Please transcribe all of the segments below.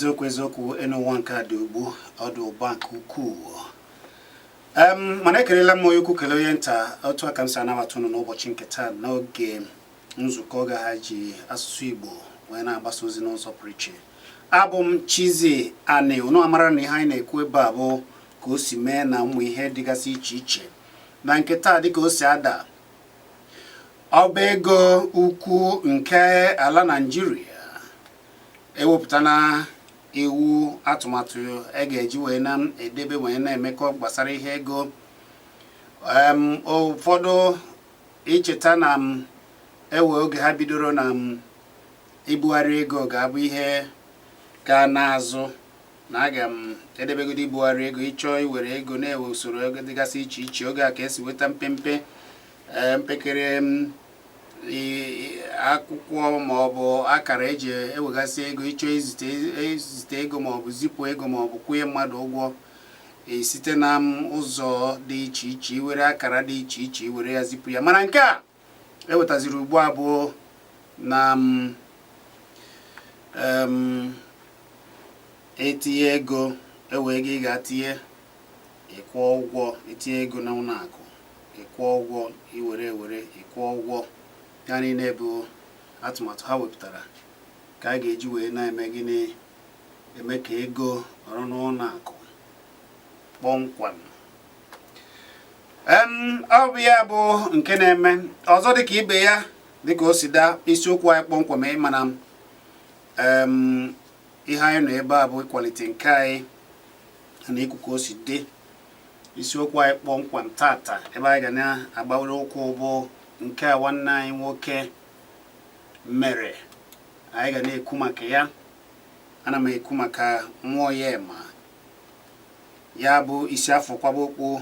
Eziokwu eziokwu, enu ụwa nke a dị ugbu ọ dị ụba nke ukwuu. Mana ekelela m onye ukwu, kelee onye nta. Otu a ka m si anabata unu n'ụbọchị nke taa n'oge nzukọ oge ha ji asụsụ Igbo wee na-agbasa ozi n'ụzọ pụrụ iche. Abụ m Chizzy Ani. Unu amara na ihe anyị na-ekwu ebe a bụ ka o si mee na ụmụ ihe dịgasị iche iche. Na nke taa, dịka o si ada, ọba ego ukwu nke ala Naịjirịa ewepụtana iwu atụmatụ e ga-eji wee na-edebe wee na-emekọ gbasara ihe ego. Ụfọdụ icheta na m ewe oge ha bidoro na m ibugharị ego ga-abụ ihe ga na-azụ na aga m edebegodo ibugharị ego, ịchọọ iwere ego na-ewe usoro ego dịgasị iche iche. Oge a ka esi weta mpempe mpekere akwụkwọ maọbụ akara eji ewegasị ego, ịchọ izite ego maọbụ zipụ ego maọbụ kwụnye mmadụ ụgwọ site na ụzọ dị iche iche, iwere akara dị iche iche iwere ya zipụ ya. Mana nke a ewetaziri ugbu a bụ na etinye ego, ewe ego ị ga-atinye, ịkwụọ ụgwọ. Itinye ego na ụlọ akụ, ịkwụọ ụgwọ. Iwere ewere, ịkwụọ ụgwọ. Ya niile bụ atụmatụ ha wepụtara ka a ga-eji wee na-eme gịnị? Eme ka ego nọrọ n'ụlọ akụ kpọmkwem. Ọ bụ ya bụ nke na-eme ọzọ dịka ibe ya, dịka o si daa isiokwu anyị kpọmkwem. Mana ihe anyị nọ ebe a bụ ịkwalite nke anyị na ikwu ka o si dị. Isiokwu anyị kpọmkwem tata ebe anyị ga na-agbawere ụkwụ bụ nke a nwanne anyị nwoke mere anyị ga na-ekwu maka ya. Ana m ekwu maka Nwoyema, ya bụ isi afọ kwaba okpu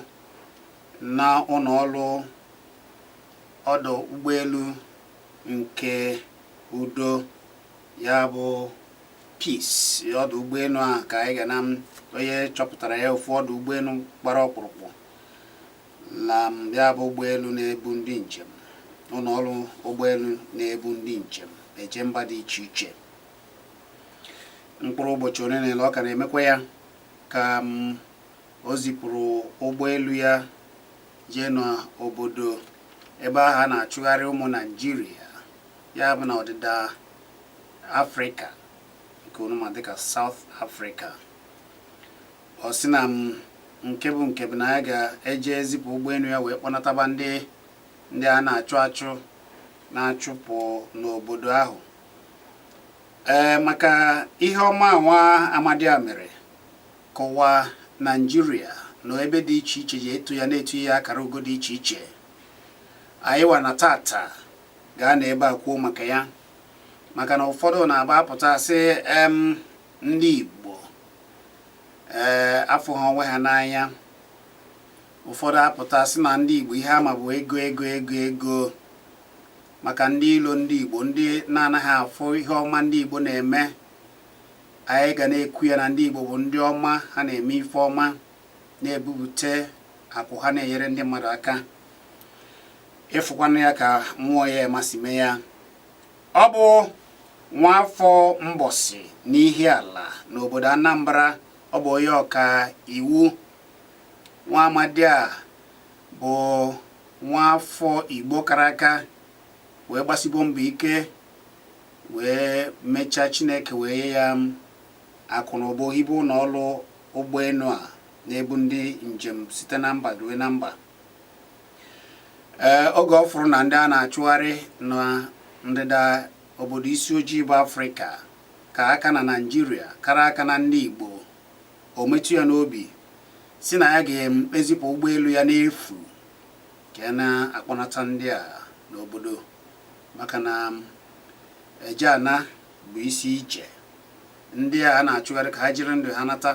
na ụlọ ọrụ ọdụ ụgbọelu nke udo, ya bụ Peace. Ọdụ ụgbọelu ahụ ka anyị ga na onye chọpụtara ya, ofu ọdụ ụgbọelu gbara ọkpụrụkpụ na ya bụ ụgbọelu na-ebu ndị njem, ụlọ ọrụ ụgbọelu na-ebu ndị njem eje mba dị iche iche. Mkpụrụ ụbọchị ole na ole ọ ka na-emekwa ya ka o zipụrụ ụgbọelu ya jee n'obodo ebe ahụ a na-achụgharị ụmụ Naịjirịa, ya bụ na ọdịda Afrịka nke unu ma dịka South Africa. Ọ sị na nke bụ na ya ga-eje zipụ ụgbọelu ya wee kpọnataba ndị a na-achụ achụ na-achụpụ n'obodo ahụ. Ee, maka ihe ọma nwa amadi a mere kọwaa Naijiria na ebe dị iche iche ji eto ya, na-etu ya akara ugo dị iche iche. Anyị wa na tata gaa na ebe a kwuo maka ya, maka na ụfọdụ na-agba apụta sị em ndị Igbo ee afọ ha onwe ha n'anya. Ụfọdụ apụta sị na ndị Igbo ihe ama bụ ego, ego, ego, ego, maka ndị ilo ndị Igbo, ndị na-anaghị afụ ihe ọma ndị Igbo na-eme. Anyị ga na-ekwu ya na ndị Igbo bụ ndị ọma, ha na-eme ife ọma, na-ebupụte akwụ ha, na-enyere ndị mmadụ aka. Ịfụkwanụ ya ka mmụọ ya emasị mee ya. Ọ bụ nwaafọ Mbọsị n'Ihiala n'obodo Anambra. Ọ bụ onye ọka iwu. Nwa amadi a bụ nwaafọ Igbo kara aka wee gbasibo mbọ ike wee mechaa Chineke wee nye ya akụ na ụba, ohibe ụlọ ọrụ ụgbọelu a na-ebu ndị njem site na mba ruo na mba. Ee, oge ọ fụrụ na ndị a na-achụgharị na ndịda obodo isi ojii bụ Afrịka ka aka na Naịjirịa kara aka na ndị Igbo, o metụ ya n'obi si na ya ga-ezipụ ụgbọelu ya n'efu ka ya na-akpọnata ndị a n'obodo, maka na eje ana bụ isi ije. Ndị a na-achụgharị ka ha jiri ndụ ha nata,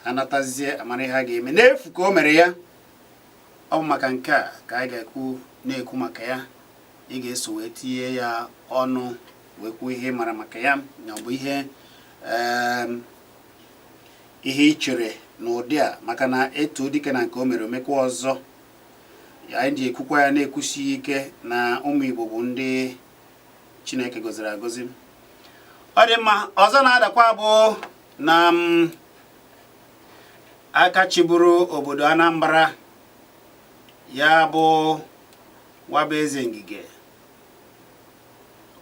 ha natazie amara ihe ha ga-eme. N'efu ka o mere ya. Ọ bụ maka nke a ka anyị ga-ekwu na-ekwu maka ya. Ị ga-eso wee tinye ya ọnụ wee kwuo ihe ị mara maka ya, na ọ bụ ihe ị chere n'ụdị a, maka na eto dike na nke o mere, omekwa ọzọ. Anyị ji ekwukwa ya na-ekwusi ike na ụmụ Igbo bụ ndị Chineke gọziri agọzi. Ọ dị mma. Ọzọ na-adakwa bụ na aka chịburu obodo Anambra, ya bụ Nwabueze Ngige,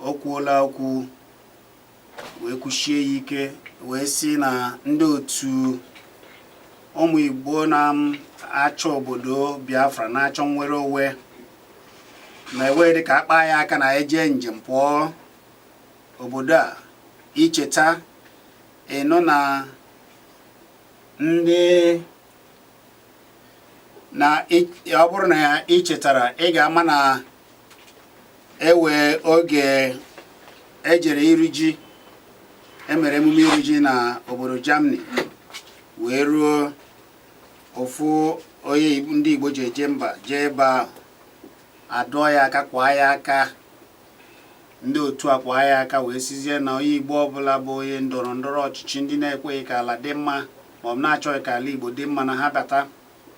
o kwuola okwu wee kwuchie ya ike, wee sị na ndị otu ụmụ Igbo na-achọ obodo Biafra, na-achọ nnwere onwe, na ewe dị ka akpa ya aka na eje njem pụọ obodo a. Icheta ịnụ na ndị na ọ bụrụ na ị chetara, ị ga-ama na ewe oge ejere iri ji, emere emume iri ji na obodo Germany, wee ruo ofu onye ndị Igbo ji eje mba jee ebe ahụ, adụọ ya aka, kwaa ya aka, ndị otu a kwaa ya aka, wee sizie na onye Igbo ọbụla bụ onye ndọrọ ndọrọ ọchịchị, ndị na-ekweghị ka ala dị mma maọbụ na-achọghị ka ala Igbo dị mma, na ha bata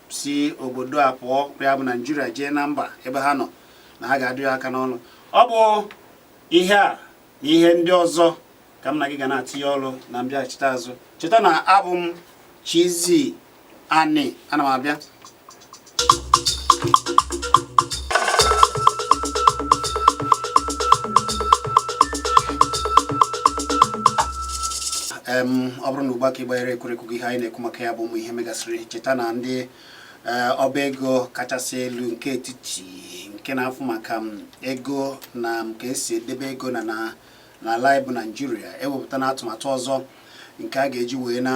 si obodo a pụọ, ya bụ Naijiria, jee na mba ebe ha nọ, na ha ga-adụ ya aka n'ọnụ. Ọ bụ ihe a na ihe ndị ọzọ ka m na gị ga na-atinye ọrụ na mbịaghachite azụ. Cheta na abụ m Chizzy Ani, ana m abịa. Ọ bụrụ na ugbu a ka ị gbanyere ekwurekwu gị, ihe anyị na-ekwu maka ya bụ ụmụ ihe megasịrị. Cheta na ndị ọba ego kachasị elu nke etiti, nke na-afụ maka ego na ka esi edebe ego na n'ala anyị bụ Naijiria, ewepụta na atụmatụ ọzọ nke a ga-eji wee na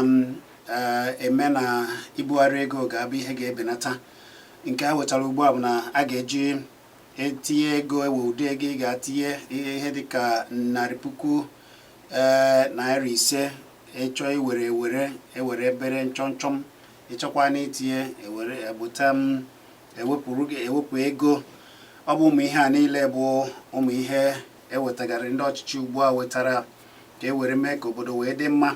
eme na ibugharị ego ga-abụ ihe ga-ebenata. Nke a wetara ugbu a bụ na a ga-eji etinye ego, ewe ụdị ego ị ga-atinye ihe dịka 500,000 naira, ịchọ iwere ewere ewere ebere nchọnchọm, ịchọkwa na itinye ewere egbota m ewepụrụ gị ewepụ ego. Ọ bụ ụmụ ihe a niile bụ ụmụ ihe ewetagharị ndị ọchịchị ugbu a wetara ka e were mee ka obodo wee dị mma.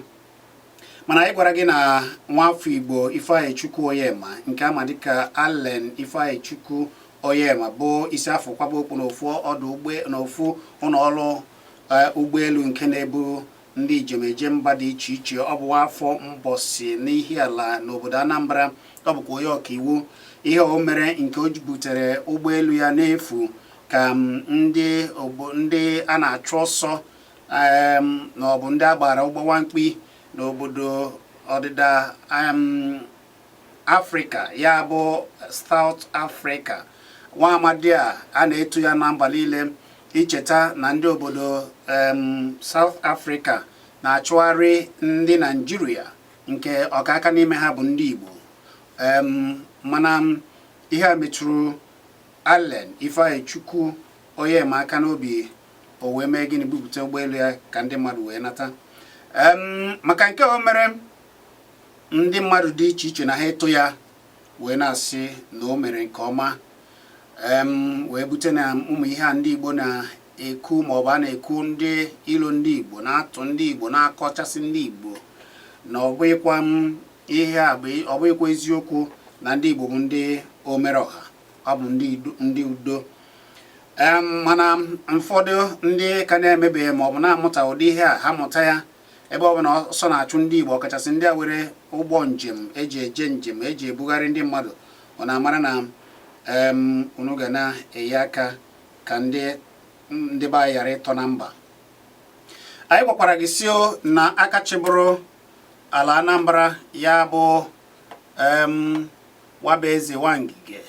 Mana anyị gwara gị na nwafọ Igbo Ifeanyi Chukwu Onyema, nke ama dịka Allen Ifeanyi Chukwu Onyema, bụ isi afọ kwaba okpu n'ofu ọdụ ụgbọ n'ofu ụlọ ọrụ ụgbọelu nke na-ebu ndị njem eje mba dị iche iche. Ọ bụ afọ Mbọsị n'Ihiala n'obodo Anambra. Ọ bụkwa onye ọkaiwu. Ihe o mere nke o butere ụgbọelu ya n'efu ka ndị a na-achụ ọsọ na ọ bụ ndị a gbara ụgbọ nwamkpi n'obodo ọdịda Afrịka, ya bụ South Africa. Nwa amadi a a na-etu ya na mba niile. Icheta na ndị obodo South Africa na-achụgharị ndị Naijiria, nke ọkaka n'ime ha bụ ndị Igbo. Mana ihe a metụrụ Allen Ifeanyi Chukwu Onyema aka n'obi, o wee mee gịnị? Bupụta ụgbọelu ya ka ndị mmadụ wee nata. Maka nke o mere, ndị mmadụ dị iche iche na ha eto ya wee na-asị na o mere nke ọma, wee bute na ụmụ ihe a ndị Igbo na-ekwu maọbụ a na-ekwu, ndị ilo ndị Igbo na-atụ ndị Igbo, na-akọchasị ndị Igbo, na ọ bụghịkwa ihe a bụ, ọ bụghịkwa eziokwu na ndị Igbo bụ ndị omere ọha, ọ bụ ndị udo. Mana ụfọdụ ndị ka na-emebeghị maọbụ na-amụta ụdị ihe a, ha mụta ya, ebe ọ bụ na ọsọ na-achụ ndị Igbo, ọkachasị ndị a were ụgbọ njem eji eje njem, eji ebugharị ndị mmadụ, ọ na-amara na unu ga na-eyi aka ka ndị ndị be anyị ghara ịtọ na mba. Anyị gwakwara gị sio na aka chịbụrụ ala Anambra, ya bụ Nwabueze Nwangige,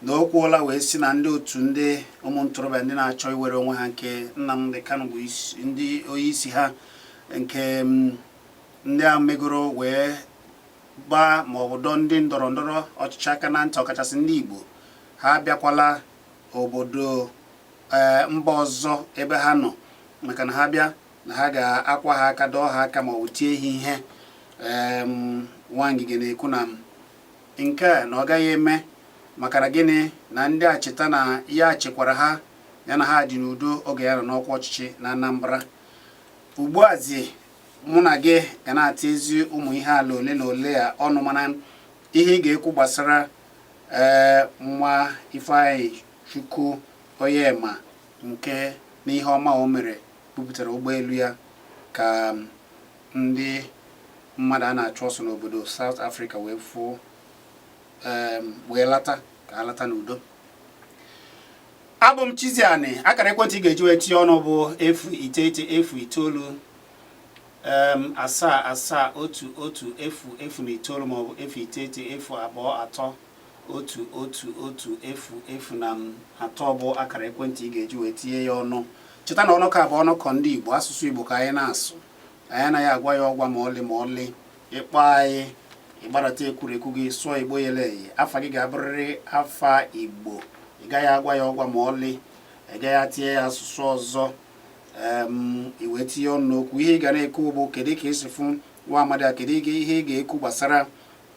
na o kwuola wee sị na ndị otu ndị ụmụ ntorobịa ndị na-achọ iwere onwe ha, nke Nnamdi Kanu bụ ndị onye isi ha, nke ndị a megoro wee gbaa maọbụ dọọ ndị ndọrọ ndọrọ ọchịchị aka na ntị, ọkachasị ndị Igbo, ha abịakwala obodo mba ọzọ ebe ha nọ, maka na ha bịa na ha ga-akwa ha aka, dọọ ha aka maọbụ tie ha ihe. Nwangige na-ekwu na nke a na ọ gaghị eme, maka na gịnị? Na ndị a cheta na ya chekwara ha, ya na ha dị n'udo oge ya nọ n'ọkwa ọchịchị na Anambra. Ugbuazi mụ na gị ga na-ata ezi ụmụ ihe ala ole na ole ya ọnụ, mana ihe ị ga-ekwu gbasara ee nwa Ifeanyi Chukwu Onyema, nke n'ihe ọma o mere bupụtara ụgbọelu ya Ka ndị mmadụ a na-achụ ọsọ n'obodo South Africa wee fụọ wee lata, ka ha lata n'udo. Abụ m Chiziani. Akara ekwentị ị ga-eji wee tinye ọnụ bụ 0 9 09 7 7 1 1 0 0 na 9 maọbụ 0 9 0 2 3 1 1 1 0 0 na 3 bụ akara ekwentị ị ga-eji wee tinye ya ọnụ. Cheta na ọnụkọ a bụ ọnụkọ ndị Igbo, asụsụ Igbo ka anyị na-asụ. Anyị anaghị agwa ya ọgwa ma ọlị ma ọlị. Ịkpọ anyị, ịgbadata ekwurekwu gị, sụọ Igbo yele eye. Afa gị ga-abụrịrị afa Igbo. Ị gaghị agwa ya ọgwa ma ọlị, ị gaghị atinye ya asụsụ ọzọ. I wee tinye ọnụ n'okwu. Ihe ị ga na-ekwu bụ kedu ka esi fụ nwa amadi a, kedu ihe ị ga-ekwu gbasara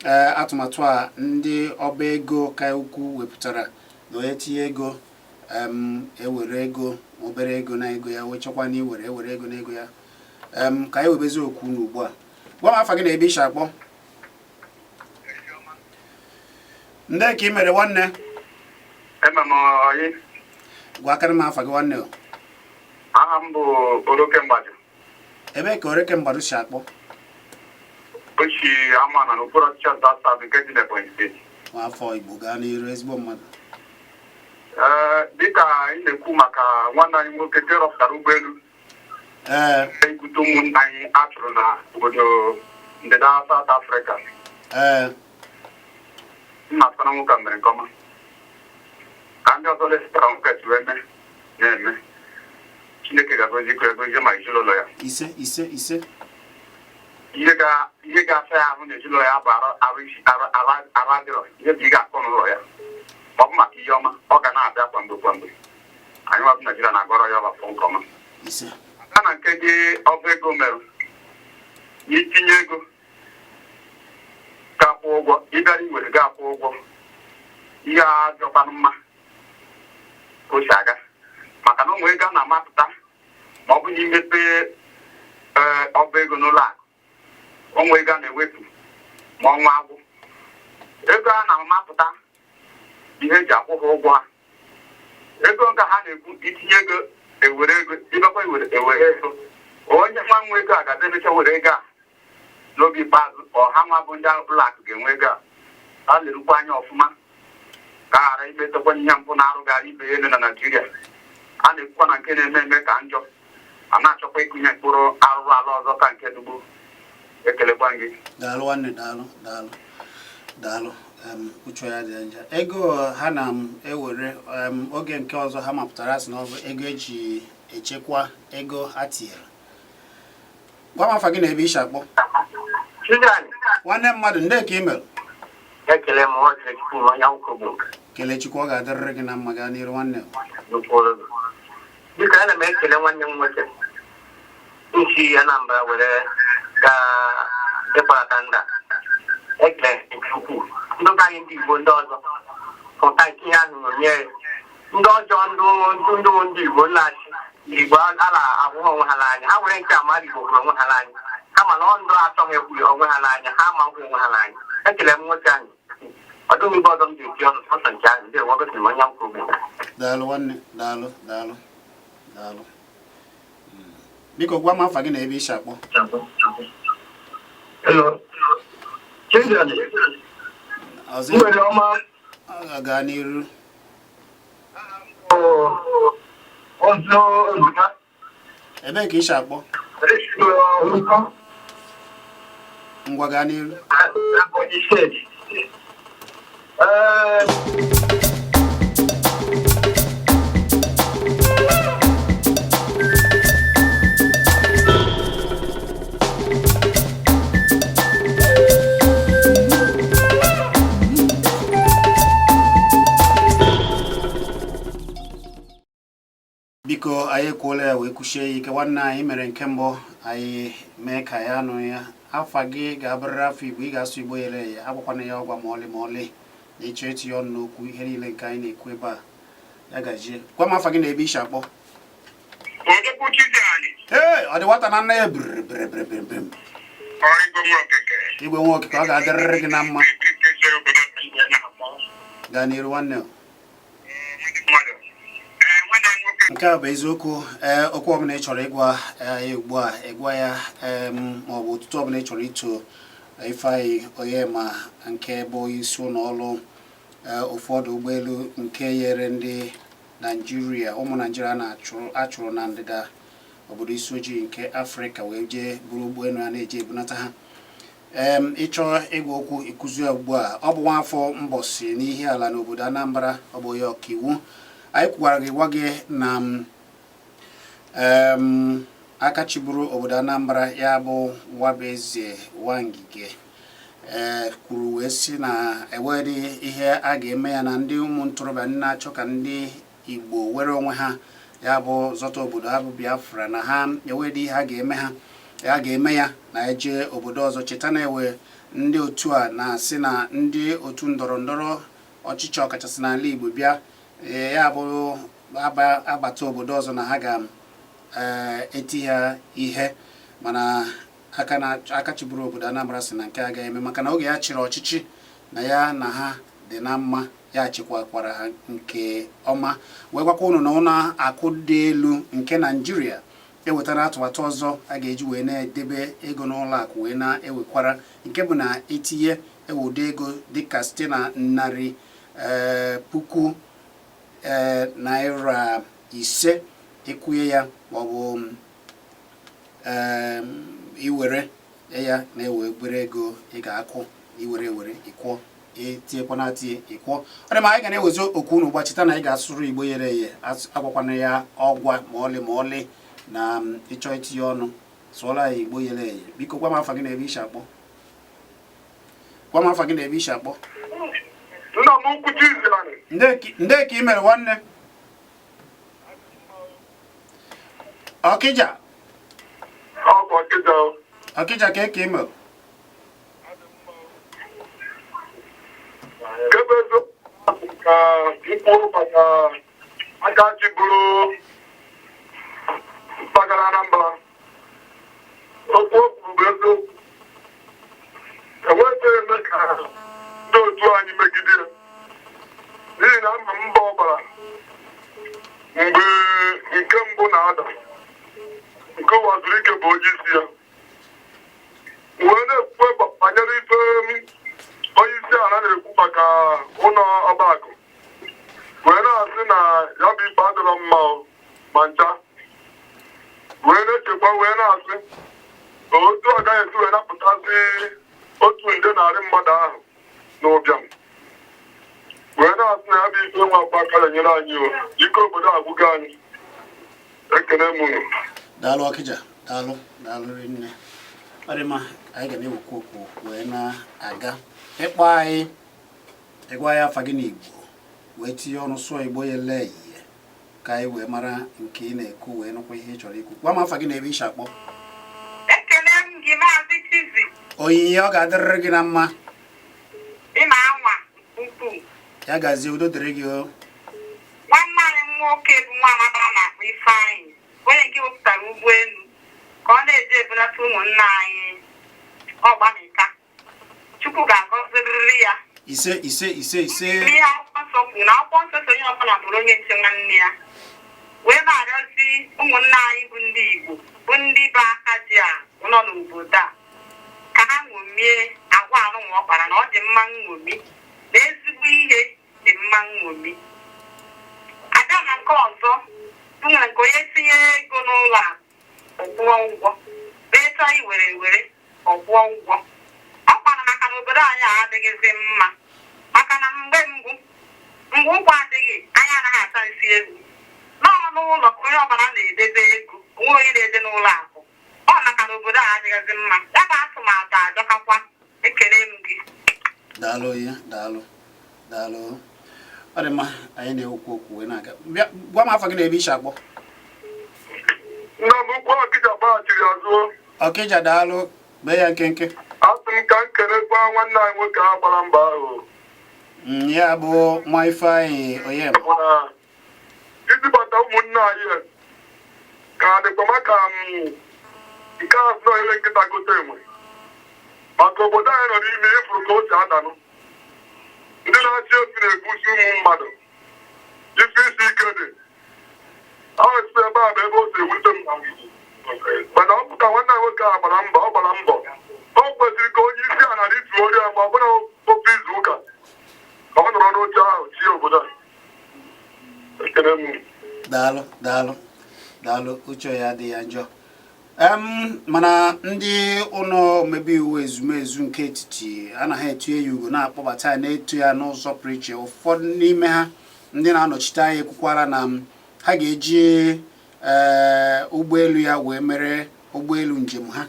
ee atụmatụ a ndị ọba ego ka ukwu wepụtara na onye tinye ego ewere ego, obere ego na ego ya, wee chọkwa na iwere ewere ego na ego ya. Ka anyị webezi okwu n'ugbu a. Gwa m afa gị na ebe ishi akpọ. Ndị ka ị mere, nwanne? Eme m oyi. Gwa akara m afa gị, nwanne o. Aha m bụ Oroke Mgbaju. Ebe ka Oreke Mgbadu si akpọ? Ochi ama na n'okpuru ọchịchị Ọzọ South nke dị n'Ebonyi Steeti. Nwafọ Igbo, gaa n'iru, ezigbo mmadụ. Ee, dịka anyị na-ekwu maka nwanne anyị nwoke nke rọpụtara ụgbọelu ibute ụmụnne anyị a chụrụ na obodo ndịda South Africa, m na-asị na nwoke a mere nke ọma. Ka ndị ọzọ lesịtara nwoke si wee mee na-eme. Chineke ga-agọzikwa ya, gọzie ma ezinụlọ ya. Ise, ise, ise. Ihe ga-asa ya ahụ n'ezinụlọ ya bụ arụ arụ isi arụ arụ arụ adịrọ. Ihe bụ ị ga-akọ n'ụlọ ya, ọ bụ maka ihe ọma ọ ga na-abịa kwa mgbe kwa mgbe. Anyị nwabụ Naijiria na-agọrọ ya ọbafọ nke ọma. Ise. Aga na nke dị ọba ego merụ n'itinye ego ga-akwụ ụgwọ, ịbịara iwere ga-akwụ ụgwọ. Ihe a adịrọkwanụ mma ka o si aga, maka na ụmụ ego a na-amapụta ma ọ bụ na imepe ee ọba ego n'ụlọ akụ, ụmụ ego a na-ewepụ ma ọnwa agwụ, ego a na-amapụta ihe eji akwụ ha ụgwọ ha. Ego nke ha na-ekwu itinye ego ewere ego, ịbịakwa iwere ewere ego. Onye nwa nwe ego a ga-abịa emecha were ego a n'oge ikpeazụ. Ọha nwa bụ ndị ụlọ akụ ga-enwe ego a. Ha lerukwa anya ọfụma ka a ghara imetakwa ihe mpụ na-arụ gara ibe ya elu na Naịjirịa. A na-ekwukwa na nke na-eme eme ka njọ, a na-achọkwa ịkụnye mkpụrụ arụrụ ala ọzọ ka nke dugbu. Ekelekwa gị. Daalụ, nwanne, daalụ, daalụ, daalụ. Uche ya dị njọ. Ego ha na-ewere oge nke ọzọ ha mapụtara, sị na ọ bụ ego eji echekwa ego ha tinyere. Gwa m afa gị na ebe ishi akpọ. Chiziani. Nwanne mmadụ, ndị ka ị mere? Ekele m nwoke Chukwu onye akwụkwọ bụ nke. Kelee Chukwu, ọ ga-adịrịrị gị na mma. Gaa n'iru, nwanne. Nnukwu ọrụ. Biko, ana m ekele nwanne m nwoke nsi Anambra were gaa ịkpọlata ndị a. Ekele nke ukwuu. Ndị ụka anyị, ndị Igbo ndị ọzọ pụta nke ihe ahụ ṅomie ya. Ndị ọjọọ, ndị Igbo nlachi Igbo ala ahụhụ onwe ha n'anya, ha were nke amara Igbo hụrụ onwe ha n'anya, kama na ọ ndụ achọghị ekwu onwe ha n'anya, ha amaghị onwe ha n'anya. Ekele m nwoke ahụ. Ọ dịghị ibe ọzọ m ji eti ọnụ, sọsọ nke ahụ. Ndị gosiri m onye nkwụ ugbo. Daalụ, nwanne, daalụ, daalụ, daalụ. Biko gwa m afa gị na ebe isi akpọ. Hello. Chiziani, ọzọ. Mgbede ọma. Gaa n'iru. Ọzọ ozugbo. Ebee ka isi akpọ? Ngwa, gaa n'iru. Ebonyi Steeti. Ee, Biko, anyị ekwuola ya wee kwuchie ya ike. Nwanne anyị mere nke mbụ, anyị mee ka ya nụ ya. Afa gị ga-abụrịrị afọ Igbo, ị ga-asụ Igbo yere ya, agwakwana ya ọgwa ma ọlị ma ọlị na ịchọ itinye ọnụ n'okwu ihe niile nke anyị na-ekwu ebe a. Ya gajie. Gwa m afa gị na ebe isi akpọ. Odogwu Chiziani. Ee, ọ dị nwata na nna ya biri biri biri biri biri. Igwe nwa okeke. Igwe nwa okike, ọ ga-adịrịrị gị na mma. Gaa n'iru, nwanne o. Mmadụ. Ee, nwanne m nwoke. Nke a bụ eziokwu. Ee, okwu ọbụla ị chọrọ ịgwa ya ugbu a, ịgwa ya, maọbụ otuto ọbụla ị chọrọ ito Ifeanyị Onyema, nke bụ isi ụlọ ọrụ ụfọdụ ụgbọelu nke nyere ndị Naijiria, ụmụ Naijiria na-achụrụ na ndịda obodo isi ojii nke Afrịka wee jee buru ụgbọelu a na-eje ebunata ha. Ịchọ ịgwa okwu, ịkụzi ya ugbu a. Ọ bụ nwaafọ Mbọsị n'ihe ala n'obodo Anambra. Ọ bụ onye ọkaiwu. Anyị kwukwara gị, gwa gị na aka chịburu obodo Anambra, ya bụ Nwabueze Nwangige, ee, kwuru wee sị na enweghị ihe a ga-eme ya na ndị ụmụ ntorobịa, ndị na-achọ ka ndị Igbo were onwe ha, ya bụ zọta obodo ha bụ Biafra, na ha enweghị ihe a ga-eme ha, ya ga-eme ya na eje obodo ọzọ. Cheta na ewe ndị otu a na-asị na ndị otu ndọrọ ndọrọ ọchịchị, ọkachasị n'ala Igbo, bịa, ee, ya bụ agbata obodo ọzọ, na ha ga-eti ha ihe. Mana aka na aka chịburu obodo Anambra sị na nke agaghị eme, maka na oge ya chịrị ọchịchị na ya na ha dị na mma, ya chịkwakwara ha nke ọma. Wee gwakwa unu na ụlọ akụ dị elu nke Naijiria ewetara atụmatụ ọzọ a ga-eji wee na-edebe ego n'ụlọ akụ wee na-ewekwara, nke bụ na etinye ewudo ego dịka site na narị puku naira 5, ịkwụnye ya maọbụ iwere ya na-ewe obere ego ị ga-akwụ, iwere ewere ịkwụọ, etinyekwa na atinye ịkwụọ. Ọ dị ma anyị ga na-ewezi okwu unu. Gbachita na anyị ga-asụrụ Igbo ghere eghe. Agwakwana ya ọgwa ma ọlị ma ọlị na ịchọ itinye ọnụ, sụọla ya Igbo ghere eghe. Biko, gwa m afa gị na ebe ishi akpọ. Gwa m afa gị na ebe ishi akpọ. Nna m ukwu Chizzy. Nde ka ị mere, nwanne? Ọkịja. Ọkwa Ọkịja o. Ọkịja, ka ị mere? Nke bụ eziokwu, ka m kwuo maka aka chịburu mpaghara Anambra, okwu o kwuru bụ eziokwu. Enweghị eme ka ndị otu anyị megide ya, n'ihi na ama mbọ ọ gbara mgbe nke mbụ na-ada, nke Uwazuruike bụ onye isi ya, wee na-ekwukwe banyere ife onye isi ala na-ekwu maka ụlọ ọba akụ, wee na-asị na ya bụ ikpe adịrọ mma o, ma ncha, wee na-echekwa, wee na-asị otu agaghị esi wee napụtazi 1 nde mmadụ ahụ n'ụbịam, wee na-asị na ya bụ ife nwa akpa aka nyere anyị o. Ike obodo agwụgo anyị. Ekene m unu. Daalụ, Ọkịja. Daalụ, daalụ rinne. Ọ dị mma, anyị ga na-ewekwu okwu wee na-aga. Ịkpọ anyị, ịgwa ya afa gị n'Igbo, wee tinye ọnụ, sụọ Igbo ya lee ihe ka anyị wee mara nke ị na-ekwu, wee nụkwa ihe ị chọrọ ikwu. Gwa m afa gị na ebe isi akpọ. Ekele m gị, Maazị Chizzy. Onyinye, ọ ga-adịrịrị gị na mma. Ị na-anwa nke ukwuu. Ya gazie, udo dịrị gị o. Nwanne anyị nwoke bụ nwa Anambra na-akpọ Ifeanyị, onye nke wepụtara ụgbọelu ka ọ na-eji ebunata ụmụnne anyị ọgbanika. Chukwu ga-agọzirịrị ya. Ise, ise, ise, ise. Ihe akwụkwọ nsọ kwuru na akwụkwọ nsọ si onye ọbụla bụrụ onye nche nwanne ya, wee na-arịọzi ụmụnne anyị bụ ndị Igbo, bụ ndị bụ aka ji a nọ n'obodo a, ka ha ṅomie agwa arụnwa ọ kpara, na ọ dị mma nṅomi, na ezigbo ihe dị mma nṅomi. Abịa na nke ọzọ bụ nwere nke onye tinye ego n'ụlọ akụ, ọ kwụọ ụgwọ, onye chọọ iwere ewere, ọ kwụọ ụgwọ. Ọ kpara maka na obodo anyị a adịghịzi mma, maka na mgbe mbụ, mgbe ụgwọ adịghị, anyị anaghị ata nsị egwu nọọ n'ụlọ ka onye ọbụla na-edebe ego, onwe onye na-eje n'ụlọ akụ. Ọ maka na obodo a adịghịzi mma, ya bụ atụmatụ ajọkakwa. Ekele m gị. Daalụ ya, daalụ, daalụ. Ọ dị mma, anyị na-ekwu okwu wee na-aga. Bịa, gwa m afa gị na ebe isi akpọ. Nna m ukwu, Ọkịja gbaghachiri azụ. Ọkịja, daalụ. Bee ya nkenke. Asị m ka m kelekwa nwanne anyị nwoke ahụ gbara mbọ ahụ. Ya bụ nwa Ifeanyị Onyema. Bụ na izibata ụmụnne anyị ka dịkwa maka m nke a sị na ele nkịta gote enwe, maka obodo anyị nọ n'ime, ịfụrụ ka o si adanụ. Ndị na-achị efi na-ebusi ụmụ mmadụ, ife isi ike dị. Ọ si ebe a bụ ebe o si ewute m. Mana ọ bụ ka nwanne anyị nwoke a gbara mbọ, ọ gbara mbọ. O kwesịrị ka onye isi ala rituo ya, ma ọ bụrụ ofe izu ụka ka ọ nọrọ n'oche ahụ chi obodo a. Ekele m. Daalụ, daalụ, daalụ. Uche ya adịghị ya njọ. Mana ndị ụlọ omebe iwu ezumezu nke etiti anaghị etinye ya ugo, na-akpọbata ya, na-eto ya n'ụzọ pụrụ iche. Ụfọdụ n'ime ha, ndị na-anọchite anya, ekwukwara na ha ga-eji ụgbọelu ya wee mere ụgbọelu njem ha.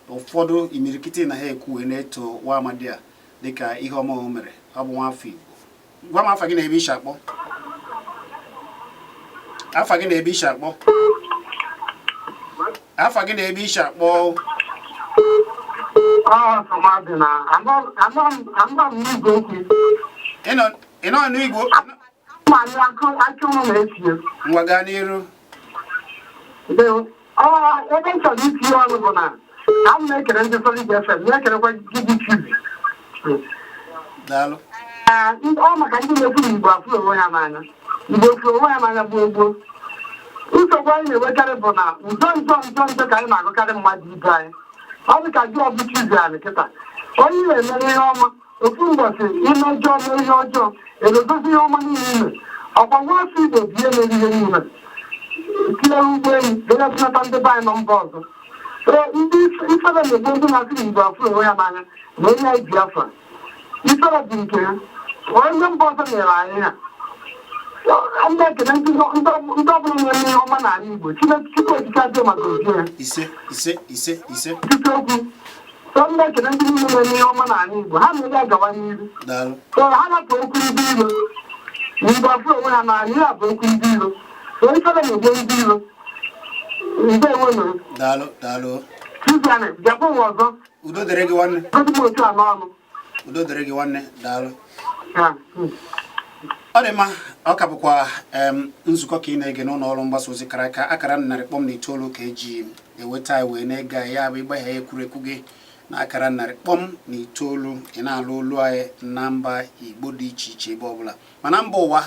Ụfọdụ imirikiti na ha ekwu wee na-eto nwa amadi a dịka ihe ọma o mere. Ọ bụ nwafọ Igbo. Gwa m afa gị na ebe ishi akpọ. Afa gị na ebe ishi akpọ. Afa gị na ebe ishi akpọ. Ọ na anọ m n'igwe okwu. Ị nọ n'igwe? Ma anyị akụ akụ ụmụ na-etie. Ngwa, gaa n'iru. Ọ ebe m chọrọ itinye ọnụ bụ na a m na-ekele ndị Solid FM, na-ekelekwa Gidi TV. Daalụ. Ee, ọ maka ndị na-ekwu na Igbo afụrụ onwe ha n'anya. Igbo fụrụ onwe ha n'anya gboo gboo. Nsogbu anyị na-enwekarị bụ na nzọ nzọ nzọ nzọ ka anyị na-agụkarị mmadụ ibe anyị. Ọ dị ka gị, ọ bụ Chizi anyị kịta, onye ị na-emere ihe ọma, ofu ụbọchị imejọọ, mee ihe ọjọọ, edozozi ihe ọma niile ime. Ọkwa nwa afọ Igbo bụ ihe mere ihe niile, tinyere ụgbọelu were bunata ndị be anyị nọ mba ọzọ. Ee, ndị ifere na-egbu ndị na-asị na Igbo afụrụ onwe ya n'anya na onye anyị Biafra. Ifere bụ nke ha, onye mba ọzọ nyere anyị ha. Ndị ekele ndị ọbụla na-eme ihe ọma n'ala Igbo. Chineke, Chukwu Okike abịa ma gozie ya. Ise, ise, ise, ise. Ọtụtụ okwu so ndị ekele ndị niile na-eme ihe ọma n'ala Igbo, ha na-ere agawa n'iru. Daalụ. So ha napụ okwu ndị iro na Igbo afụrụ onwe ha n'anya, ihe a bụ okwu ndị iro. So ifere na-egbu ndị iro. Ndewo. Daalụ, daalụ. Chiziani, bịakwa ụwa ọzọ. Udo dịrị gị, nwanne. Gosi m otu a n'ọnụ. Udo dịrị gị, nwanne. Daalụ. Ya. Ọ dị mma. Ọ ka bụkwa nzukọ ka ị na-ege n'ụlọ ọrụ mgbasa ozi kara aka, akara 100.9 ka eji eweta anyị wee na-ege anyị. Ya bụ ịgbaghe ekwurekwu gị na akara 100.9, ị na-alụ olu anyị na mba Igbo dị iche iche, ebe ọbụla, mana mba ụwa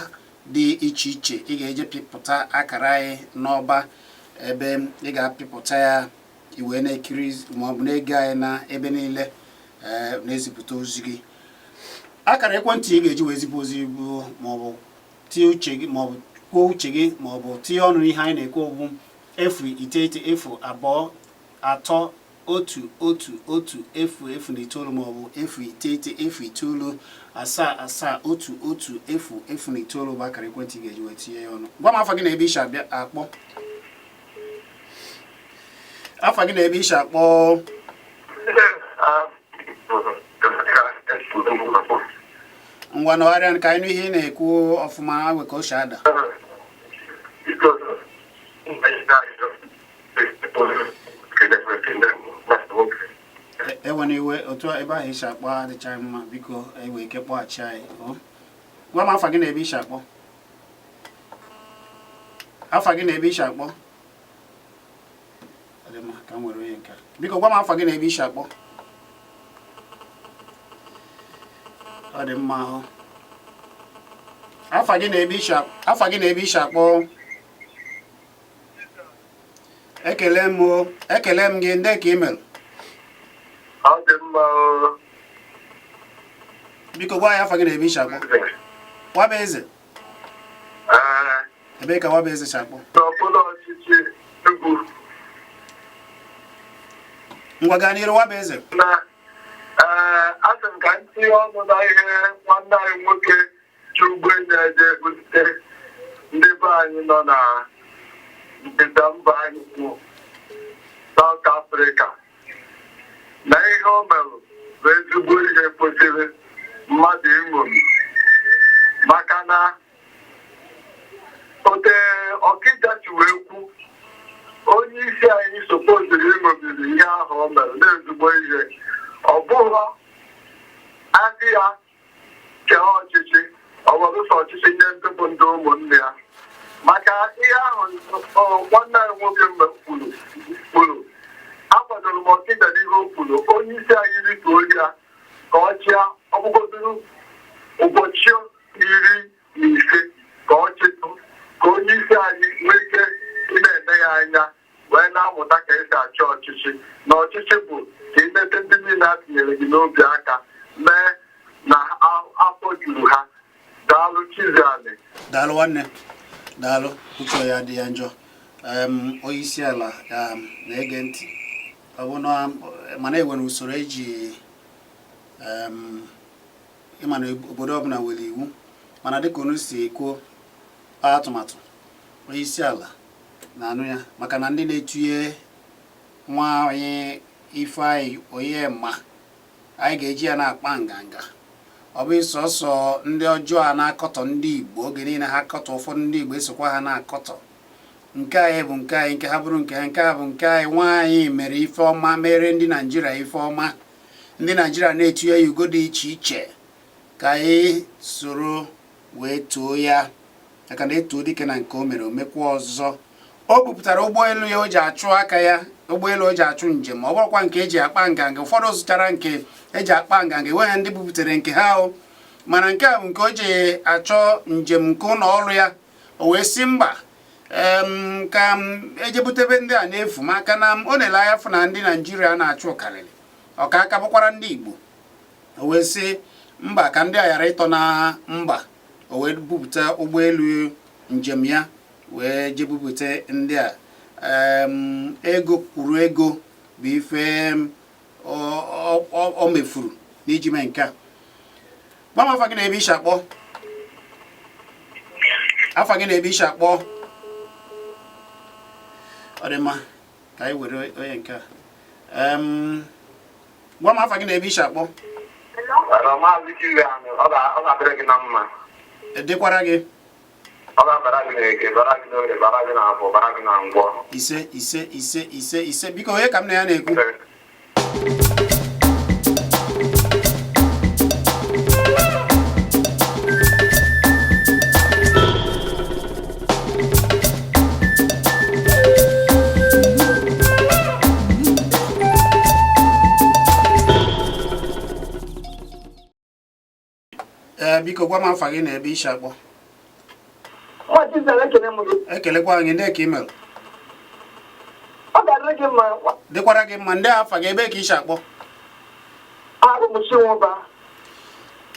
dị iche iche. Ị ga-eje pịpụta akara anyị n'ọba ebe ị ga-apịpụta ya, i wee na-ekiri maọbụ na-ege anyị na ebe niile, na-ezipụta ozi gị. Akara ekwentị ị ga-eji wee zipụ ozi bụ, maọbụ tinye uche gị, maọbụ kwuo uche gị, maọbụ tinye ọnụ n'ihe anyị na-ekwu, bụ 09023111009, maọbụ 090977711009 bụ akara ekwentị ị ga-eji wee tinye ya ọnụ. Gwa m afa gị na ebe ishi abịa akpọ. Afa gị na ebe ishi akpọ. Ngwa, nọgharịa ka anyị nụ ihe ị na-ekwu ọfụma, awe ka o si ada. Ewe iwe, otu ebe ahụ isi akpọ adịchaghị mma. Biko, ewe ike kpọghachi anyị o. Gwa m afa gị na ebe isi akpọ. Afa gị na ebe isi akpọ. Ọ dị mma, ka m were onye nke a. Biko, gwa m afa gị na ebe isi akpọ. Ọ dị mma ahụ. Afa gị na ebe isi akpọ. Ekele m o, ekele m gị. Ndị ka email. Ọ dị mma o. Biko, gwa ya afa gị na ebe isi akpọ. Waba Eze. Ee. Ebee ka Waba Eze si akpọ? N'okpuru ọchịchị Ugwu. Ngwa, gaa n'iru, Waba Eze. Na ee, asị m ka m tinye ọnụ na ihe nwanne anyị nwoke ji ụgbọelu eje bute ndị be anyị nọ na ndịda mba anyị bụ South Africa, na ihe o mere bụ ezigbo ihe kwesịrị mmadụ iṅomi, maka na ote ọkịja si wee kwu, onye isi anyị sopoziri iṅomiri ihe ahụ o mere na-ezigbo ihe. Ọ bụghị asị ya kee ọchịchị, ọ were sọ ọchịchị nye ndị bụ ndị ụmụnne ya. Maka ihe ahụ nwanne anyị nwoke kwuru, akwadoro m ọkịja n'ihe o kwuru. Onye isi anyị rituo ya ka ọ chịa, ọbụgodoro ụbọchị 15 ka ọ chịtụ, ka onye isi anyị nwee ike. Na ọchịchị bụ ka imete ndị niile a tinyere gị n'obi aka mee na afọ juru ha. Daalụ, Chiziani. Daalụ nwanne, daalụ. Uche ya dị ya njọ. Onye isi ala na-ege ntị, ọ bụ na mana enwere usoro eji ịma na obodo ọbụla nwere iwu, mana dịka unu si kwuo atụmatụ onye isi ala na-anụ ya, maka na ndị na-etinye nwa anyị Ifeanyị Onyema, anyị ga-eji ya na-akpa nganga. Ọ bụ sọsọ ndị ọjọọ a na-akọtọ ndị Igbo oge niile, ha akọtọ ụfọdụ ndị Igbo, esokwa ha na-akọtọ. Nke anyị bụ nke anyị, nke ha bụrụ nke ha, nke a bụ nke anyị. Nwaanyị mere ife ọma, mere ndị Naijiria ife ọma, ndị Naijiria na-etinye ya ugo dị iche iche. Ka anyị soro wee too ya, maka na etuo dike na nke o mere, o mekwa ọzọ. O bupụtara ụgbọelu ya o ji achụ aka ya, ụgbọelu o ji achụ njem, ọ bụrụkwa nke eji akpa nganga. Ụfọdụ zụtara nke eji akpa nganga, enweghị ndị buputere nke ha o, mana nke a bụ nke o ji achọ njem nke ụlọ ọrụ ya. O wee sị mba, ka m ejebutebe ndị a n'efu, maka na ọ na-ele anya fụ na ndị Naijiria na-achụ karịrị ọka aka bụkwara ndị Igbo. O wee sị mba, ka ndị a ghara ịtọ na mba. O wee bupụta ụgbọelu njem ya wee jee bupụta ndị a. Ego kwuru ego bụ ife o mefuru n'iji mee nke a. Gwa m afa gị na ebe ishi akpọ. Afa gị na ebe ishi akpọ. Ọ dị mma, ka anyị were onye nke a. Gwa m afa gị na ebe ishi akpọ. Maazị Chiziani, ọ ga-adịrị gị na mma. Dịkwara gị. Ọ ga-abara gị n'eke, bara gị n'orie, bara gị n'afọ, bara gị na ngwọ. Ise, ise, ise, ise, ise. Biko, onye ka m na ya na-ekwu? Ee, biko gwa m afa gị na ebe ishi akpọ. Nwa Chizara, ekele m gị. Ekelekwa gị. Ndị ka imel? Ọ ga-adịrị gị mma. Dịkwara gị mma. Ndị afa gị, ebe ka ishi akpọ? Abụ m Chinwụba.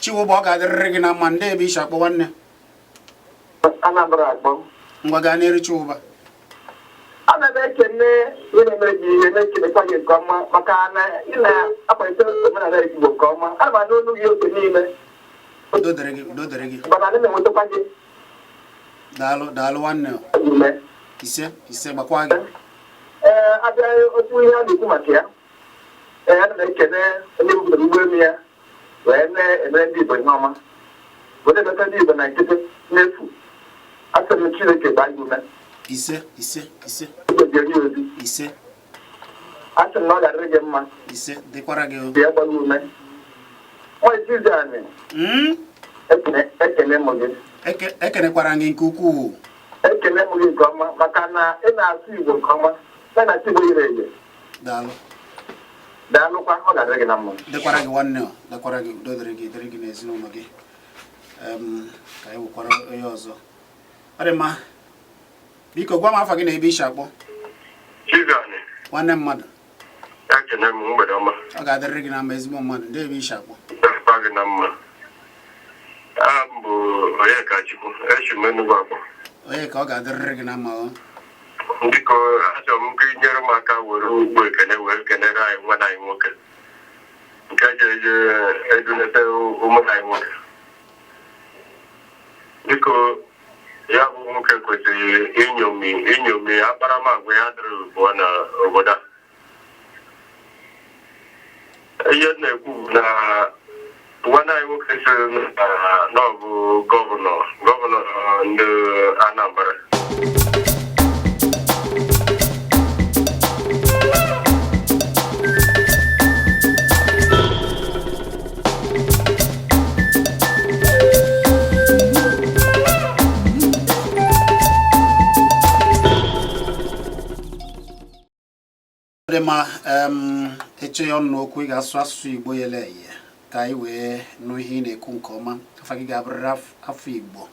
Chiwụba, ọ ga-adịrịrị gị na mma. Ndị ebe ishi akpọ, nwanne? Anambra akpọ. Ngwa, gaa n'elu, Chiwụba. Ana m ekene ihe na-emere gị ihe, na-ekelekwa gị nke ọma maka na ị na-akwalite omenala Igbo nke ọma. Ana m anụ olu gị oge niile. Udo dịrị gị, udo dịrị gị. Mana ana m enwetakwa gị. Daalụ, daalụ nwanne. Ume. Ise, ise, gbakwa gị. Ee, abịa otu ihe a na-ekwu maka ya, ee, ana m ekene onye bupụtara ụgbọelu ya wee na-emere ndị Igbo ihe ọma, wee na-emeta ndị Igbo na nkịtị n'efu. Asị m Chineke gbaa gị ume. Ise, ise, ise. Igbo jere ya ozi. Ise. Asị m na ọ ga-adịrị gị mma. Ise, dịkwara gị o. Bịa gba gị ume. Nwa Chiziani, ekene m gị. Ekenekwara gị nke ukwuu. Ekene m gị nke ọma maka na ị na-asụ Igbo nke ọma, na na-asụ Igbo yiri eye. Daalụ. Daalụkwa, ọ ga-adịrị gị na mma. Dịkwara gị nwanne o, dịkwara gị. Udo dịrị gị, dịrị gị n'ezinụlọ gị. Ka anyị wekwara onye ọzọ. Ọ dị mma, biko gwa m afa gị na ebe ishi akpọ. Chiziani. Nwanne mmadụ. Ekene m, mgbede ọma. Ọ ga-adịrịrị gị na mma, ezigbo mmadụ. Ndị ebe ishi akpọ? Dịkwa gị na mma. Aha m bụ Onyekachukwu, esi m Enugu akpọ. Onye ka ọ ga-adịrịrị gị na mma o. Biko, achọrọ m ka ị nyere m aka were ugbo ekene wee kenere anyị nwanne anyị nwoke nke ji eje edunete ụmụnna anyị nwoke. Biko, ya bụ nwoke kwesịrị iṅomi akparamagwa ya dịrị ugbu a na obodo a. Ihe m na-ekwu bụ na nwanne anyị nwoke sịrị na ọ bụ gọvanọ ndị Anambra. Dị mma. Eche ya ọnụ n'okwu, ị ga-asụ asụsụ Igbo yele eye ka anyị wee nụ ihe ị na-ekwu nke ọma. Afa gị ga-abụrịrị afọ Igbo.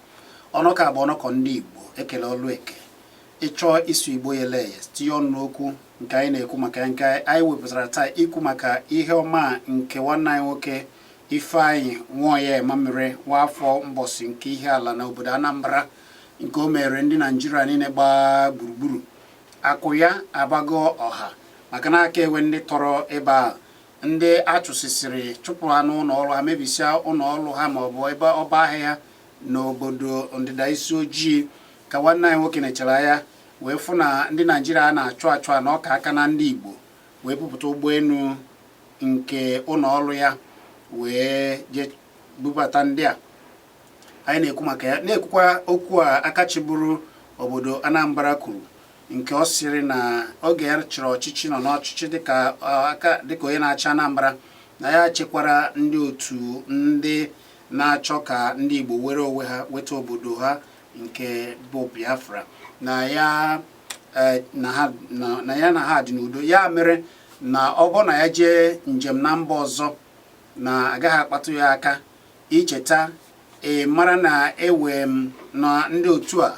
Ọnụka bụ ọnụkọ ndị Igbo ekele ọlụ eke. Ịchọọ ịsụ Igbo yele eye, tinye ọnụ n'okwu. Nke anyị na-ekwu maka ya, nke anyị wepụtara taa ikwu maka ihe ọma nke nwanne anyị nwoke Ifeanyị Nwoye mere nwaafọ Mbọsị nke Ihiala na obodo Anambra, nke o mere ndị Naijiria niile gbaa gburugburu. Akụ ya abago ọha maka na aka ewe ndị tọrọ ebe a, ndị achụsịsịrị, chụpụ ha n'ụlọ ọrụ ha, mebisia ụlọ ọrụ ha maọbụ ebe ọba ahịa n'obodo ndịda isi ojii. Ka nwanne anyị nwoke nechara ya wee fụ na ndị Naijiria a na-achụ achụ a na ọka aka na ndị Igbo, wee bupụta ụgbọelu nke ụlọ ọrụ ya wee jee bubata ndị a anyị na-ekwu maka ya. Na-ekwukwa okwu a aka chịburu obodo Anambra kwuru, nke ọ sịrị na oge ya chịrị ọchịchị, nọ n'ọchịchị dịka aka dịka onye na-achị Anambra, na ya chekwara ndị otu ndị na-achọ ka ndị Igbo were onwe ha, weta obodo ha nke bụ Biafra, na ya na ya na ha dị n'udo. Ya mere na ọ bụrụ na ya jee njem na mba ọzọ, na agaghị akpatụ ya aka. Icheta ị mara na ewe m na ndị otu a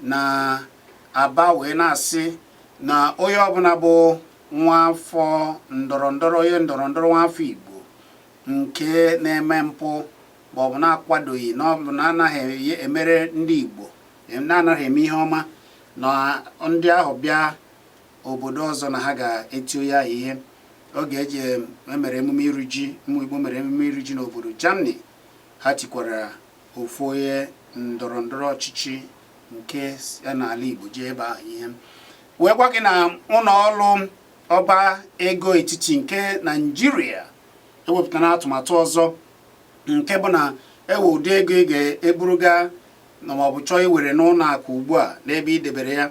na-aba wee na-asị na onye ọbụla bụ nwa afọ ndọrọ ndọrọ, onye ndọrọ ndọrọ nwa afọ Igbo nke na-eme mpụ maọbụ na-akwadoghị na ọ bụ na anaghị emere ndị Igbo, na-anaghị eme ihe ọma, na ndị ahụ bịa obodo ọzọ, na ha ga-eti onye ahụ ihe. Oge eji emere emume iri ji, ụmụ Igbo mere emume iri ji n'obodo Germany, ha tikwara ofu onye ndọrọ ndọrọ ọchịchị nke si n'ala Igbo jee ebe ahụ ihe. Wee gwa gị na ụlọ ọrụ ọba ego etiti nke Naijiria ewepụtara atụmatụ ọzọ, nke bụ na ewe ụdị ego ị ga-eburuga na maọbụ chọọ iwere n'ụlọ akụ ugbu a, n'ebe ị debere ya,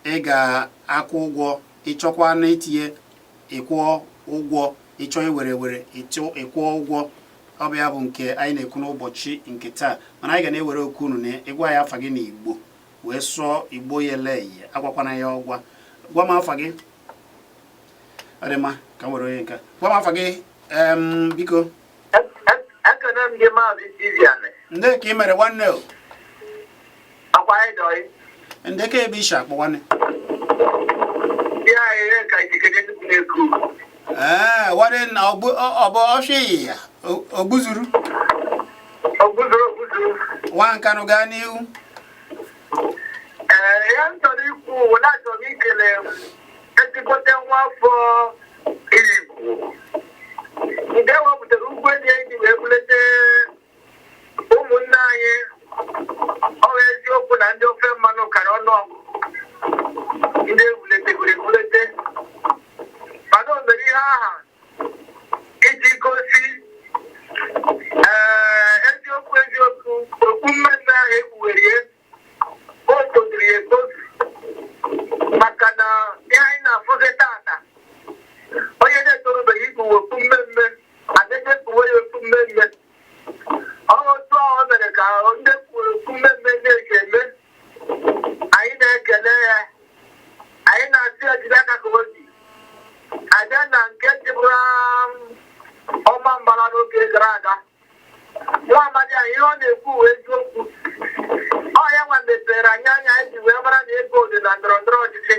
ị ga-akwụ ụgwọ. Ịchọkwa na itinye, ịkwụọ ụgwọ. Ịchọ iwere were, ịkwụọ ụgwọ. Ọ bụ ya bụ nke anyị na-ekwu n'ụbọchị nke taa. Mana anyị ga na-ewere okwu unu na ịgwa ya afa gị n'Igbo, wee sụọ Igbo yele eye, agwakwana ya ọgwa. Gwa m afa gị. Ọ dị mma, ka m were onye nke a. Gwa m afa gị, biko. Ekene m gị, Maazị Tizian. Ndị ka ị mere, nwanne o? Akwa anyị dọị. Ndị ka ebe ishi akpọ, nwanne? Ndị anyị ka ikikere nnukwu na-eku. Ee, nwanne na ọ bụ ọfịa ya ogbuzuru. Ogbuzuru, ogbuzuru. Nwa Nkanụ, gaa n'ihu. Ee, ya m chọrọ ikwu bụ na achọrọ m ikele ezigbote nwa afọ Igbo nke wepụtara ụgbọelu eji wee bulete ụmụnne anyị. Ọ bụ eziokwu na ndị ofe mmanụ kara ọnụọgụgụ ndị ebuletegoro ebulete, mana o mere ihe aha iji gosi ee eziokwu eziokwu okpu mmemme ahụ ekpughere ya, o tozuru ya etozu, maka na ihe anyị na-afụzi tata, onye na-etorubeghị ikpuwe okpu mmemme adịghị ekpuwe ya okpu mmemme. Ọ otu ahụ o mere ka ndị kpuwere okpu mmemme na-eji eme. Anyị na-ekele ya, anyị na-asị ya jide aka ka o ji abịa na nke dịbụrụ ọma mbara n'oge gara aga. Nwa amadi anyị, ihe ọ na-ekwu wee eziokwu. Ọ ya nwa mepere anyị anya anyị ji wee mara na ego dị na ndọrọ ndọrọ ọchịchị.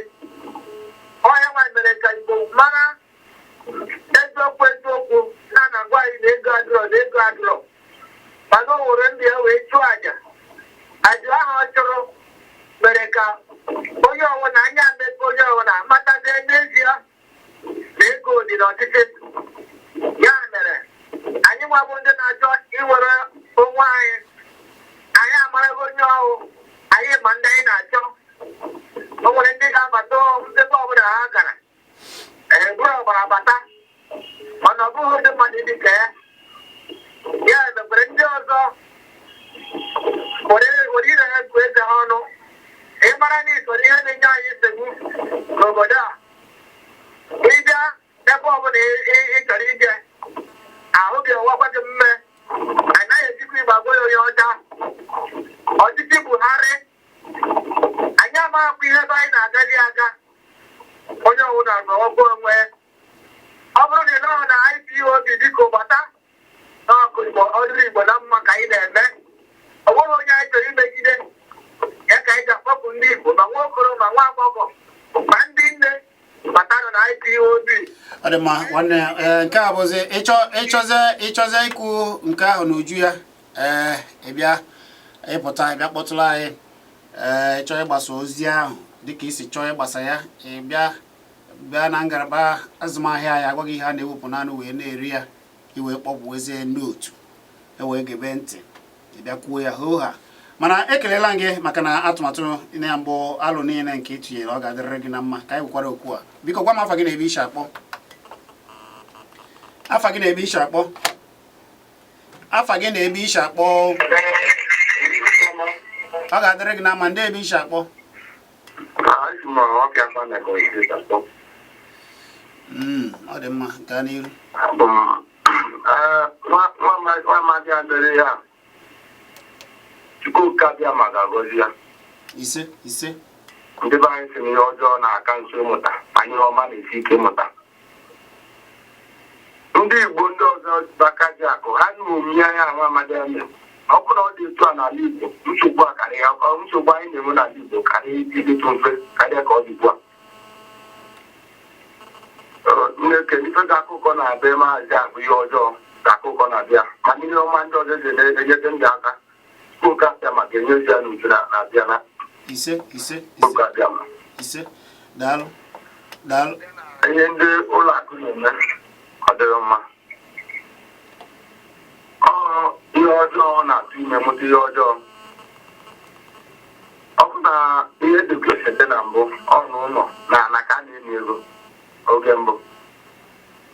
Ọ ya nwa mere ka Igbo mara eziokwu eziokwu na na-agwa anyị na ego adịrọ, na ego adịrọ, mana o were ndị ya wee chụọ àjà. Àjà ahụ ọ chụrụ mere ka onye ọbụla anya mepe, onye ọbụla matazie n'ezie na ego dị n'ọchịchị. Ya mere anyị nwabụ ndị na-achọ iwere onwe anyị, anyị amarago onye ọhụụ anyị ma ndị anyị na-achọ. O nwere ndị ga-abata ebe ọbụla ha gara ee bụrụ ọbara bata, mana ọ bụghị ụdị mmadụ dị ka ya. Ya mekwere ndị ọzọ were ire ha gụọ eze ha ọnụ. Ịmara na isoro ihe na-enye anyị nsogbu n'obodo a, ịbịa ebe ọbụla ị chọrọ ije, ahụ ga-enwekwa gị mme. Anaghị ejikwa igbe agwa ya onye ọcha. Ọchịchị Buhari, anyị amaghịkwa ihe ebe anyị na-agazi aga. Onye ọbụla nọọkwa onwe. Ọ bụrụ na ị nọghị na IPOB, biko gbata n'ọkụ Igbo, ọdịrị Igbo na mma ka anyị na-eme. Ọ bụghị onye anyị chọrọ imegide ya ka anyị ga-akpọpụ ndị Igbo, ma nwa okoro, ma nwa agbọghọ, ma ndị nne, batara. Ọ dị mma nwanne. Ee, nke a bụzi ịchọzie ikwu nke ahụ n'uju ya. Ee, ịbịa ịpụta, ịbịa kpọtụrụ anyị. Ee, ịchọ ịgbasa ozi ahụ dịka isi chọọ ịgbasa ya, ịbịa bịa na ngalaba azụmahịa anyị, agwa gị ihe a na-ewepụ n'anụ wee na-eri ya, iwee kpọpụezie n'otu e wee gebe ntị, ịbịa kwuo ya hoo ha. Mana ekelela m gị maka na atụmatụ na mbụ alụ niile nke ị tụnyere, ọ ga-adịrịrị gị na mma. Ka anyị nwekwara okwu a, biko gwa m afa gị na ebe ishi akpọ. Afa gị na ebe ishi akpọ. Afa gị na ebe ishi akpọ. Ọ ga-adịrị gị na mma. Ndị ebe ishi akpọ? Ọ dị mma, gaa n'iru. Nwa amadi a mere ya, Chukwuka bịa ma ga-agọzi ya. Ise, ise. Ndị be anyị sị na ihe ọjọọ na-aka nso ịmụta, anyị ihe ọma na-esi ike ịmụta. Ndị Igbo ndị ọzọ bakaji akụ ha na-omi anya nwa amadi a mere. Ọ bụrụ na ọ dị etu a n'ala Igbo, nsogbu a karịa nsogbu anyị na-enwe n'ala Igbo karịa ịdịtụ mfe karịa ka ọ dị ugbu a. Nneke ife ga akụkọ na-abịa, maazị, abụ ihe ọjọọ ka akụkọ na-abịa, mana ihe ọma ndị ọzọ ji na-enyete ndị aka. Chukwuka abịa ma ga-enye ozi ya n'uju na-abịa na Ise, ise, ise. Chukwuka abịa ma. Ise, daalụ, daalụ. Ihe ndị ụlọ akụ na-eme, ọ dịrị mma. Ọ ihe ọjọọ na-atụ ime mụta ihe ọjọọ. Ọ bụ na ihe dịka esi dị na mbụ, ọ n'ụlọ na ana ka a na-enye ego oge mbụ,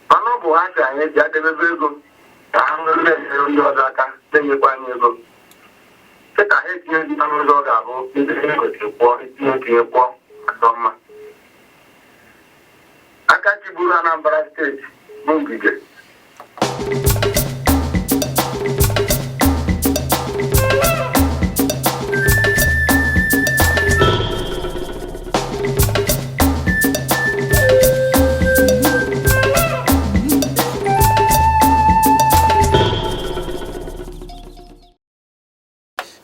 mana ọ bụ ha si anyị bịa debebe ego ka ha na-enyere ndị ọzọ aka, na-enyekwa anyị ego. Kịta ha etinye ego n'ụzọ ọ ga-abụ ndị ego kwụọ, etinye etinye kwụọ atọ mma. Aka chịburu Anambra Steeti bụ Ngige.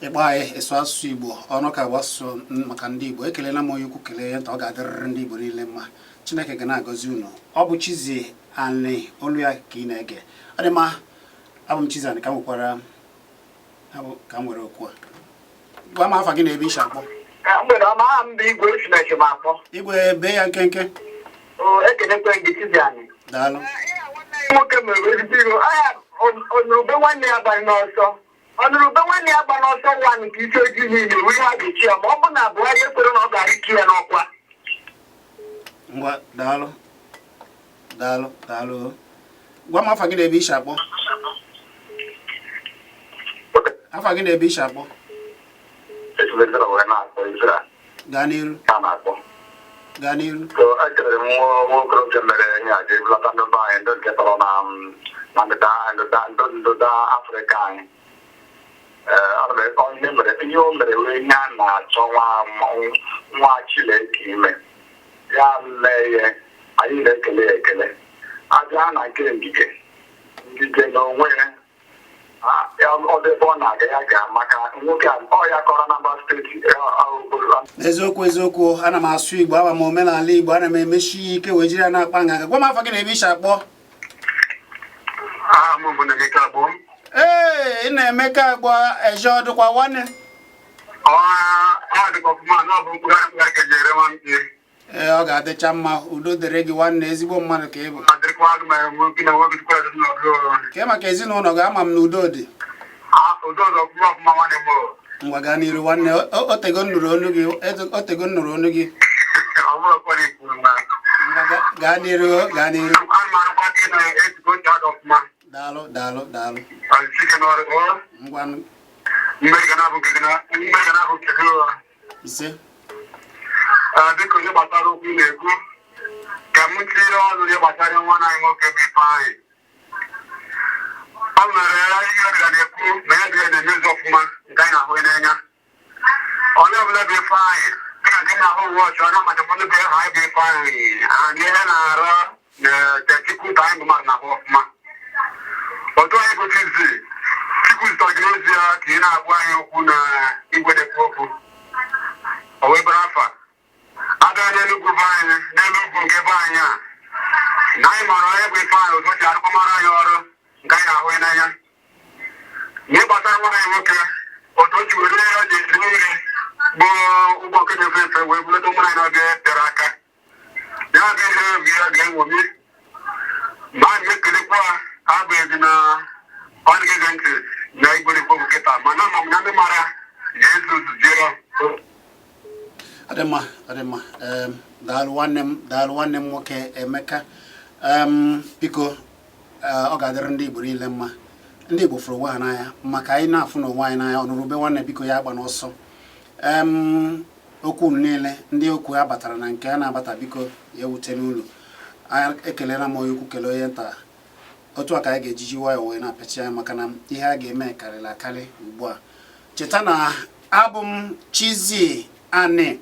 Ịkpọ anyị, ịsụ asụsụ Igbo ọnụ ka bụ asụsụ maka ndị Igbo. Ekelela m onye ukwu, kelee ya nta. Ọ ga-adịrịrị ndị Igbo niile mma. Chineke ga na-agọzi unu. Ọ bụ Chizzy Ani, olu ya ka ị na-ege. Ọ dị mma, abụ m Chizzy Ani, ka m nwekwara ka m nwere okwu a. Gwa m afa gị na ebe ishi akpọ. Mgbede ọma, aha m bụ Igwe Esimechi m akpọ. Igwe, bee ya nkenke. O ekenekwe gị, Chizzy Ani. Daalụ. Nwoke mere ezigbo iro aha. Ọnụrụbe nwanne ya gbara n'ọsọ, ọnụrụbe nwanne ya gba n'ọsọ nwa nke isi ojii niile wụ ihe a ga-echi ya, ma ọ bụ na Buhari ekwere na ọ gara ike ya n'ọkwa. Ngwa, daalụ, daalụ, daalụ. Gwa m afa gị na ebe ishi akpọ. Afa gị na ebe ishi akpọ. Gaa n'iru, gaa n'iru. So ekelere m nwa okorobịa mere ihe a ji ebulata ndị be anyị, ndị nke tọrọ na ndịda Afrịka anyị. Ee, ana m ihe mere, ihe o mere wee ihe a na-achọ nwa nwa Chineke ime ya mee ihe. Anyị na-ekele ya ekele. Abịa na nke Ngige, Ngige na onwe ya, ọ dị ebe ọ na-aga ya ga maka nwoke a ọ ya kọrọ Anambra Steeti obodo. Eziokwu, eziokwu, ana m asụ Igbo, ama m omenala Igbo, ana m emechi ya ike wee jiri ya na-akpa nganga. Gwa m afa gị na ebe ishi akpọ. Aha m bụ Nnaemeka Agbo. Ee, ị na-emeka agbọ eje ọdụkwa nwanne. Ọ dịkwa ọfụma na ọ bụ mkpụrụ mkpụrụ ka eji ere nwa mkpi. Ee, ọ ga-adịcha mma. Udo dịrị gị nwanne, ezigbo mmadụ ka ị bụ. Ma dịrịkwa agụ ma nwoke na nwoke dịkwa ezinụlọ gị. Kee maka ezinụlọ gị? Ama m na udo dị. Udo dị ọfụma ọfụma, nwanne m o. Ngwa, gaa n'iru nwanne. Otego m nụrụ olu gị, otego m nụrụ olu gị. Ọ bụrụ kwere kwuru na Ngwa, gaa n'iru, gaa n'iru. A na-arụkwa gị na ezigbo ntị adị ọfụma. Daalụ, daalụ, daalụ. Azụike n'ọrụ ọ. Ngwa. Mmeri ga na-abụ nke gị na mmeri ga na-abụ nke gị o. Ise. Biko, ihe gbasara okwu ị na-ekwu ka m tinye ọnụ, ihe gbasara nwa anyị nwoke bụ Ifeanyị, ọ mere ihe ọ na-ekwu na ya bịa na-emezu ọfụma nke anyị na-ahụ n'anya. Onye ọbụla bụ Ifeanyị dịka nke na-ahụ uwe ọchụ anya maka ụfọdụ bụ ha bụ Ifeanyị anyị, ihe na-arụ na Chukwu ka anyị bụ mmadụ na-ahụ ọfụma. Otu anyị bụ Chizzy, Chukwu zụtara gị n'ezie ka ị na-agwa anyị okwu na igwe na-ekwu okwu. O wee bụrụ afa abịa n'Enugwu be anyị, n'Enugwu nke be anyị a na anyị mara. Otu o ji were ya ji esi nri bụ ụgbọ nke na-efe efe wee bulata ụmụ anyị n'oge tere aka. Ya bụ ihe bụ ya ga-enwomi. Ma a na-ekelekwa abụghị na ọ na-ege ntị na igwerikwe bụ kịta, mana ama m na ndị mara ga-ezu ziere. Ọ dị mma, ọ dị mma. Daalụ nwanne m, daalụ nwanne m nwoke Emeka. Biko, ọ ga-adịrị ndị Igbo niile mma. Ndị Igbo fụrụ onwe ha n'anya, maka anyị na-afụ na onwe anyị n'anya. Ọnụrụbe nwanne biko ya agba n'ọsọ. Okwu unu niile, ndị okwu ha batara na nke a na-abata, biko ya ewute n'ụlọ anyị. Ekelela m onye ukwu, kelee onye nta. Otu a ka anyị ga-ejiji nwayọọ wee na-apịachi anya, maka na ihe a ga-eme karịrị akarị ugbu a. Cheta na abụ m Chizzy Ani.